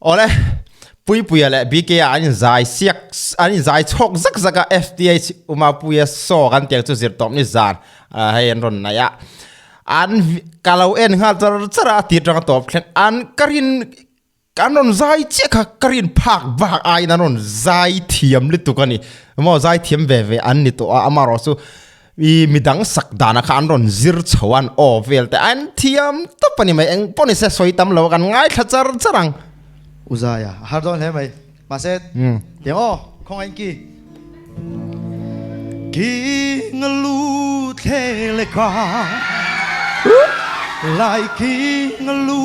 Awle, Puipuia leh BK-a an inzai siak, an inzai chhawk zak zak a, FTH Umapuia saw kan tih ang chu zirtawp ni zan hei an rawn naih a. An ka lo en nghal char char a, a tir tanga tawp thleng an ka rin an rawn zai chiah kha ka rin phak bak aiin an rawn zai thiam lutuk a ni. Maw zai thiam ve ve an ni tawh a, amaherawhchu chu I midang sak dana kha an rawn zir chho an aw vel te an thiam tawp a ni mai eng pawh ni se sawi tam lo a kan ngaithla char char ang. U Zaia a har dawn hle mai mahse tiang aw khawngaih in ki. Ki nga lu thle le ka lai ki nga lu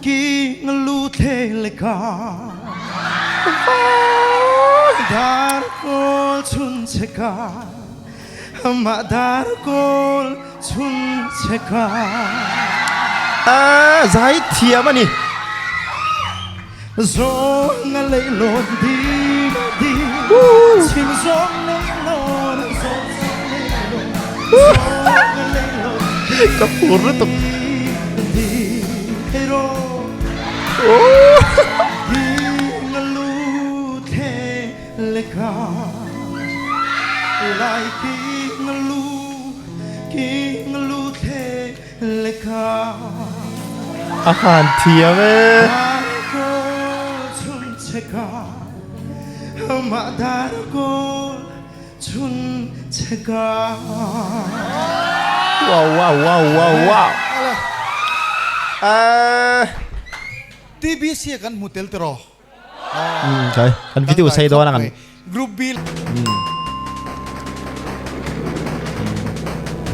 ki nga lu thle le ka dar kawl chhun che ka. Mah dar kawl chhun che ka. A zai thiam a ni. Zawng a leihlawn di di chim zawng leihlawn zawng leihlawn zawng a leihlawn di Ka phur lutuk. di hei ro di nga lu the Leka lai king lu king lu the leka. A han thiam e. Dar kawl chhun che ka mah dar kawl chhun che ka. Wow wow wow wow wow. TBC kan hmu tel tiraw? Kai kan video sei dawn a kan Group B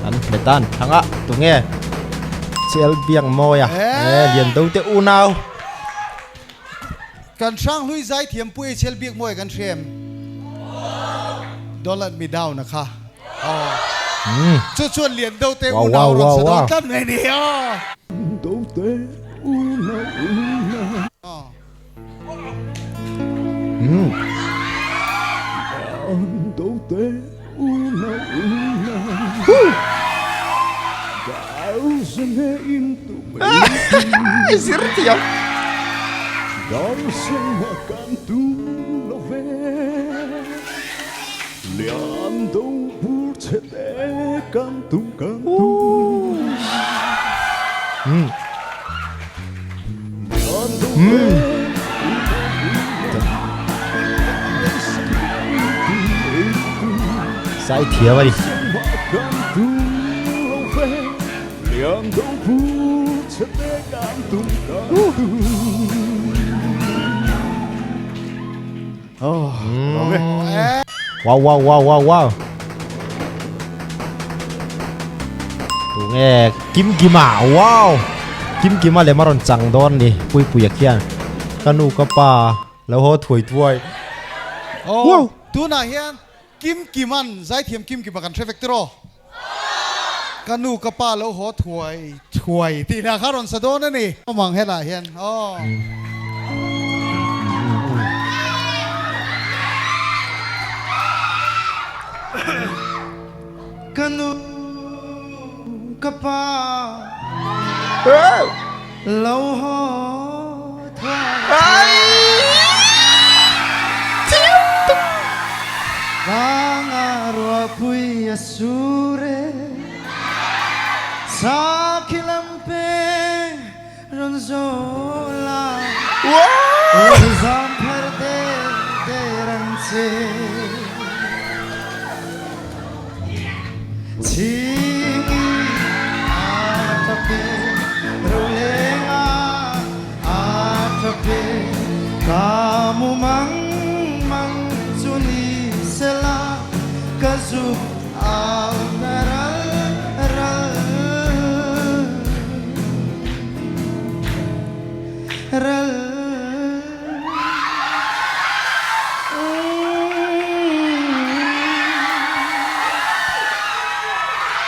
An hmetan thanga tunge Chel biang mawi a e lian do te unau Kan hrang hlui zai thiam pu HL biak mawi kan hrem Don't let me down a kha Chu chuan lian do te unau rawn sa dawn tlat mai ni Do te unau unau Zir thiam. Sai thiam a ni. Wow wow wow wow wow. Tunge Kim Kima wow. Kim Kima lem a rawn chang dawn ni Puipuia khian ka nu ka pa lo haw thuai thuai. Wow tunah hian Kim Kiman zaithiam Kim Kima kan hre vek tiraw? Ka nu ka pa lo haw thuai thuai tih lah kha rawn sa dawn a ni. Awm ang helah hian aw. Ka nu ka pa lo haw thuai thuai. Vanga ruahpui a sur e, sakhi lam peng rawn zawl la, rawn zam phar der der ang che. Chhingi a tap e, Rolenga a tap e, ka mu mang mang chu ni sela ka zuk au ta ral ral ral.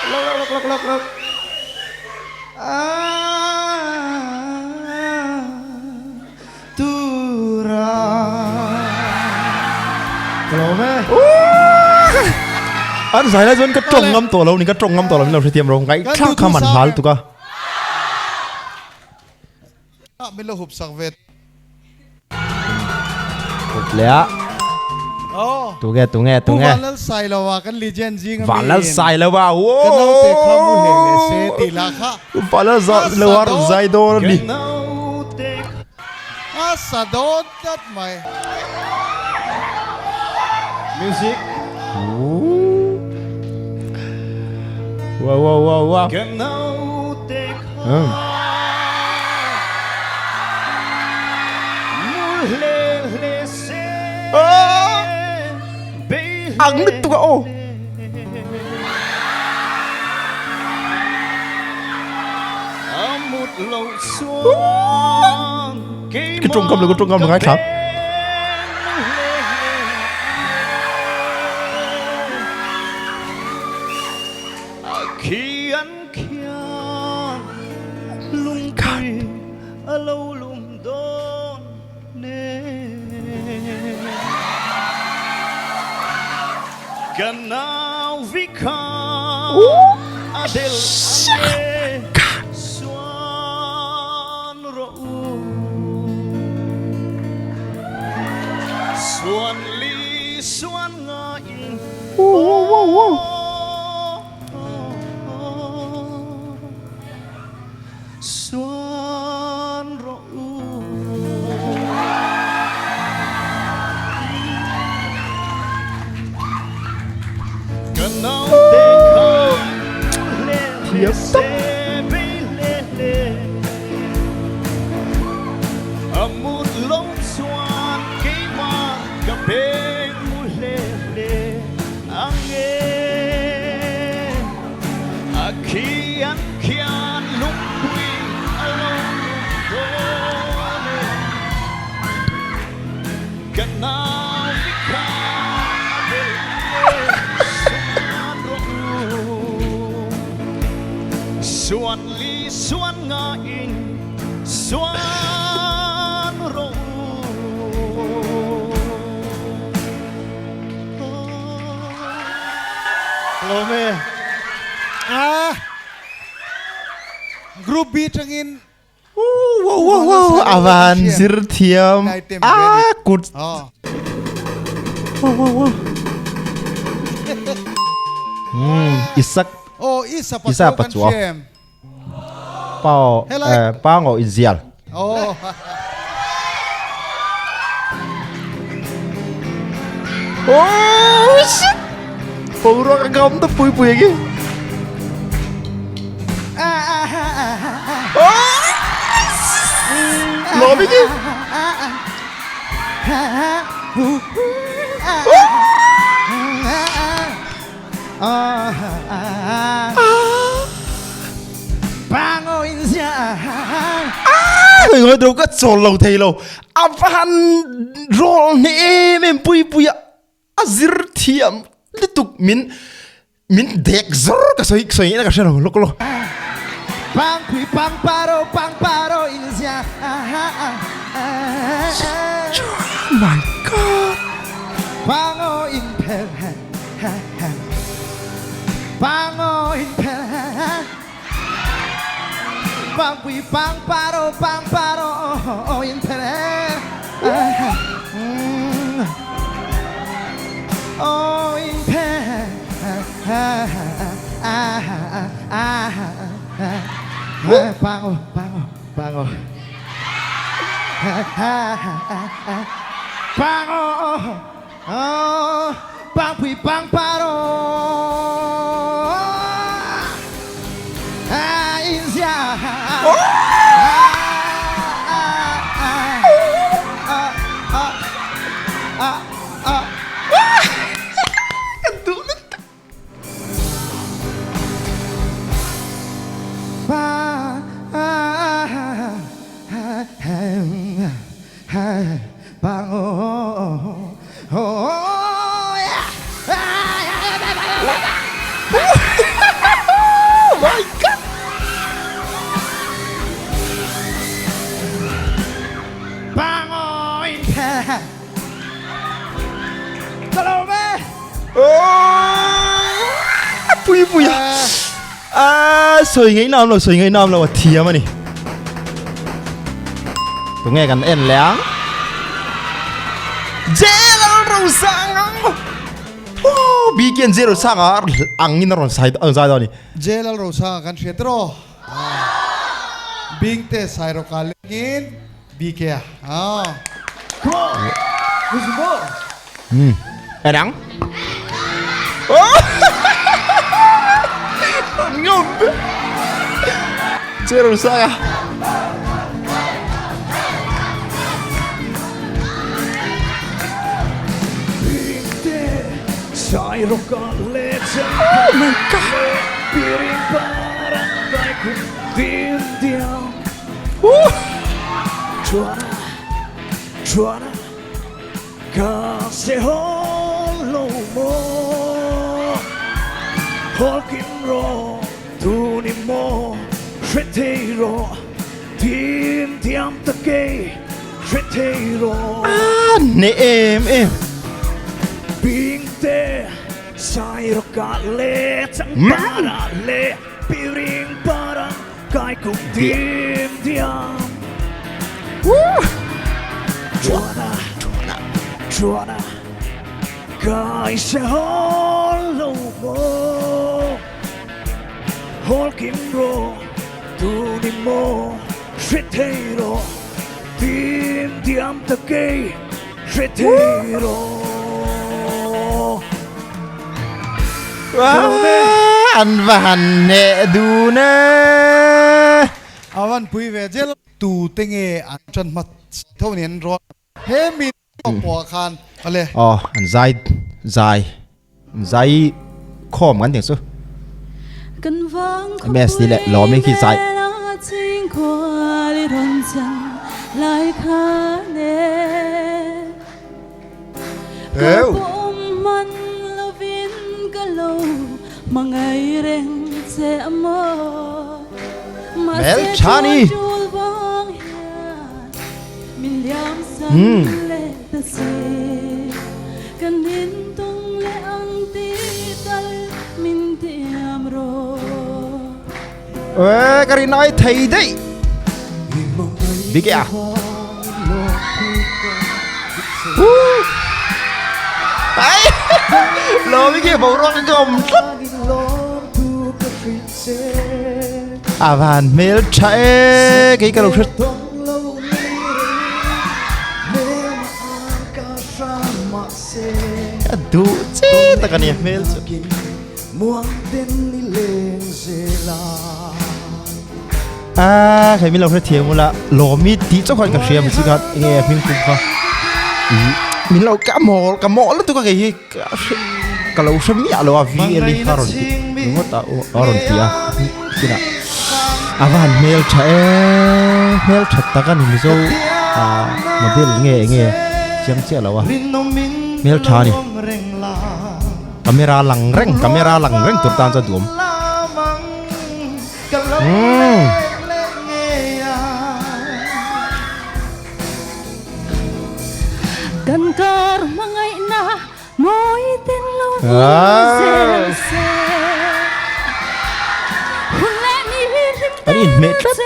Lok lok lok lok lok. An zai lai chuan ka tawng ngam tawh lo ni ka tawng ngam tawh lo min lo hrethiam rawh ngaihthlak kha man hal tuk a. Min lo hup sak ve. Leh a. Oh. Tunge tunge tunge. Pu Vanlal Sailoa kan legend zing ami. Vanlal Sailoa. Wo. Ka naute kha mu hle hle se tih lah kha. Vanlal Sailoa zai dawn a ni. A sa dawn tlat mai. Music. Wow wow wow wow. Ka naute kha mu hle hle se. Ang lutuk a aw. Ka tawngkam lo ka tawngkam lo ngaithla. Thiam tak. Lawm e. Ah. Group B tangin Wow wow wow avan zir thiam a kut. Wow wow wow. Hmm, Isak. Oh, Isa Isa Pachuau. Pao eh Pango inzial. Oh. Oh shit. Boruak a ngam ta pui pui agi. Oh. Lawm igi. Ngoi deuh ka chawl lo thei lo a va han rawl hne em em pui pui a a zir thiam lutuk min min dek zawr ka sawi sawi ngei na ka hre lo lawk lawk. My God. Pui pui a sawi ngei nam lo sawi ngei nam lo a thiam a ni tunge kan en leh ang. J Lalrosanga Oh BK an J Rosanga angin a rawn sai a zai dawn a ni. J Lalrosanga kan hria tiraw? Bingte Sairawka lengin BK a. Hmm. Enang? Ngom. J Rosanga. Oh my god. Ah, neh em em. An va han hneh dun e. A van pui ve zel tu te nge an tan hma tho ni an rawn he mi pawh khan ale. Aw an zai zai zai khawm kan tih chu. MS ni leh Lawmi khi zai. Eu. Melchani. Hmm. Ê, ka rin ai thei daih. Big a. Ai. Lo mi khi boruak ka awm tlat. A van hmel tha e, kei ka lo hre. A duh che tak a ni a hmel chu. A hei min lo hre thiam ula Lawmi tih chauh khan ka hria mi chu khan enge a hming pum kha min lo ka mawl ka mawl lutuk a kei hi ka lo hre miah lo a VL hi kha rawn ti ringawt a a rawn ti a kinah a va han hmel tha e hmel tha tak a ni mizo model nge enge chiang chiah lo a hmel tha a ni. Camera lang reng camera lang reng tur tan chuan duhawm. Umm. An inhmeh tlat.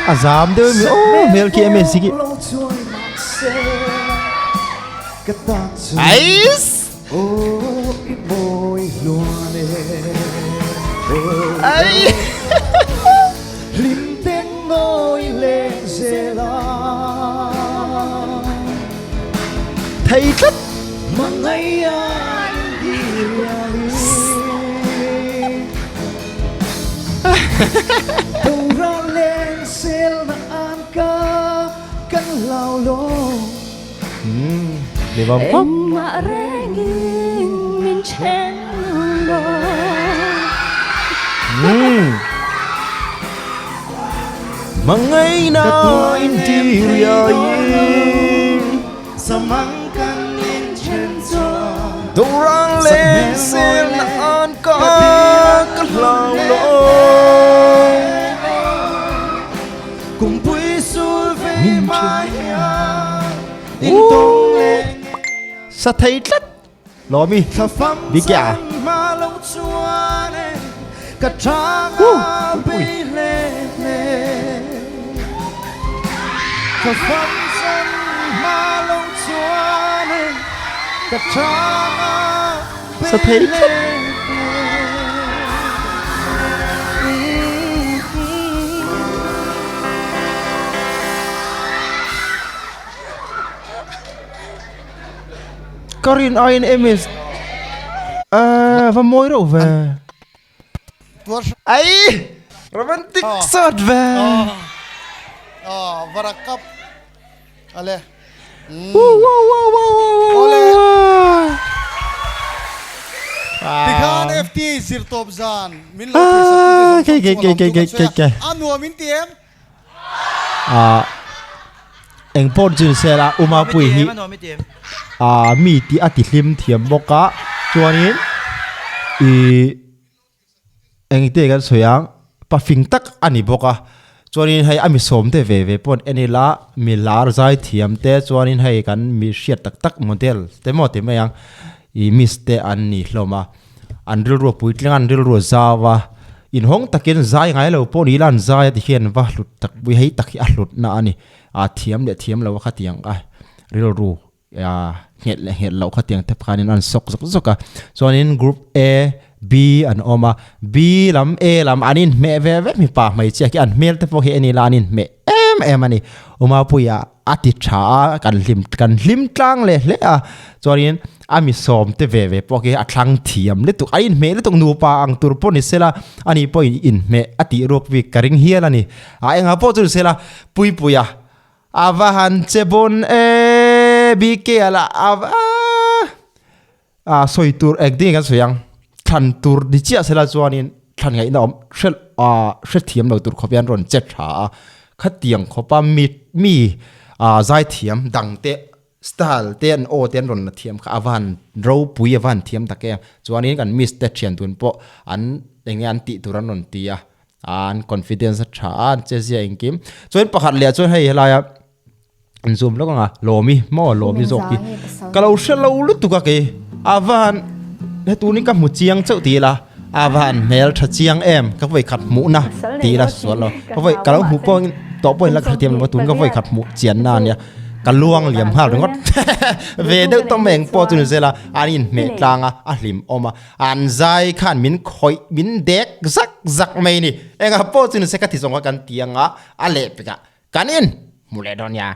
A zam deuh em aw hmel khi em em si khi. Ais! Ai! Thei tlat. Dorang leng sel na an ka ka hlau lo Sa thei tlat Lawmi Bikya. Ui. hle Ka famsan hma lo chuan e ka changa Sa thei tlat. Ka rin aiin MS va mawi reuh ve. Ai! Romantic sawt ve. Varakap ale. Tikhan FTA zirtawp zan min lo theisak tute zawng zawng chu kan sawi a, a nuam in ti em? Ah eng pawh chu ni sela Umapui hi ah mi tih a ti hlim thiam bawk a chuanin ih eng te kan sawi ang pa fing tak a ni bawk a chuanin hei a mi sawm te ve ve pawh an en ila mi lar zai thiam te chuanin hei kan mi hriat tak tak model te maw ti mai ang ih miss te an ni hlawm a. An rilru a puitling a, an rilru a zau a, inhawng takin zai ngai lo pawh ni ila an zai a ti hian va hlut tak pui hei tak hi a hlutna a ni. A thiam leh thiam lo a khatiang a rilru a nghet leh nghet loh khatiang te khanin an sawk zawk zawk a. Chuanin group A, B an awm a, B lam A lam an inhmeh ve vek mipa hmeichhia khi an hmel te pawh hi en ila an inhmeh em em a ni. Umapuia a ti tha a, kan hlim kan hlim tlang leh hle a, chuanin a mi sawm te ve ve pawh khi a thlang thiam lutuk a inhmeh lutuk nupa ang tur pawh ni sela ani pawhin inhmeh a tih ruak bik ka ring hial a ni, a engah pawh chu ni sela Puipuia a va han che bawn e BK a lah a va A sawi tur eng ding kan sawi ang, thlan tur ni chiah sela chuanin thlan ngaihna awm hre ah hrethiam lo tur khawp hian rawn che tha a, khatiang khawpa mi mi ah zaithiam dang te style te an aw te an rawn la thiam kha a van ropui a van thiam tak em, chuanin kan miss te thian tun pawh an eng nge an tih tur an rawn ti a, an confidence a tha a an che zia engkim, chuan pakhat leh ah chuan hei helaia. An zoom lawk anga Lawmi maw Lawmi zawk hi ka lo hre lo lutuk a kei a va han he tunin ka hmu chiang chauh ti ila a va han hmel tha chiang em ka vawi khat hmuh na ti ila sual lo ka vawi ka lo hmuh pawh tawh pawhin la ka hrethiam lo a tun ka vawi khat hmuh chian na ania ka luang liam nghal ringawt ve deuh tawh mai engpawh chu ni zel a an inhmeh tlang a a hlim awm a an zai khan min khawih min dek zak zak mai ni engah pawh chu ni se ka ti zawng kha kan ti anga a lehpekah Kan in hmu leh dawn nia.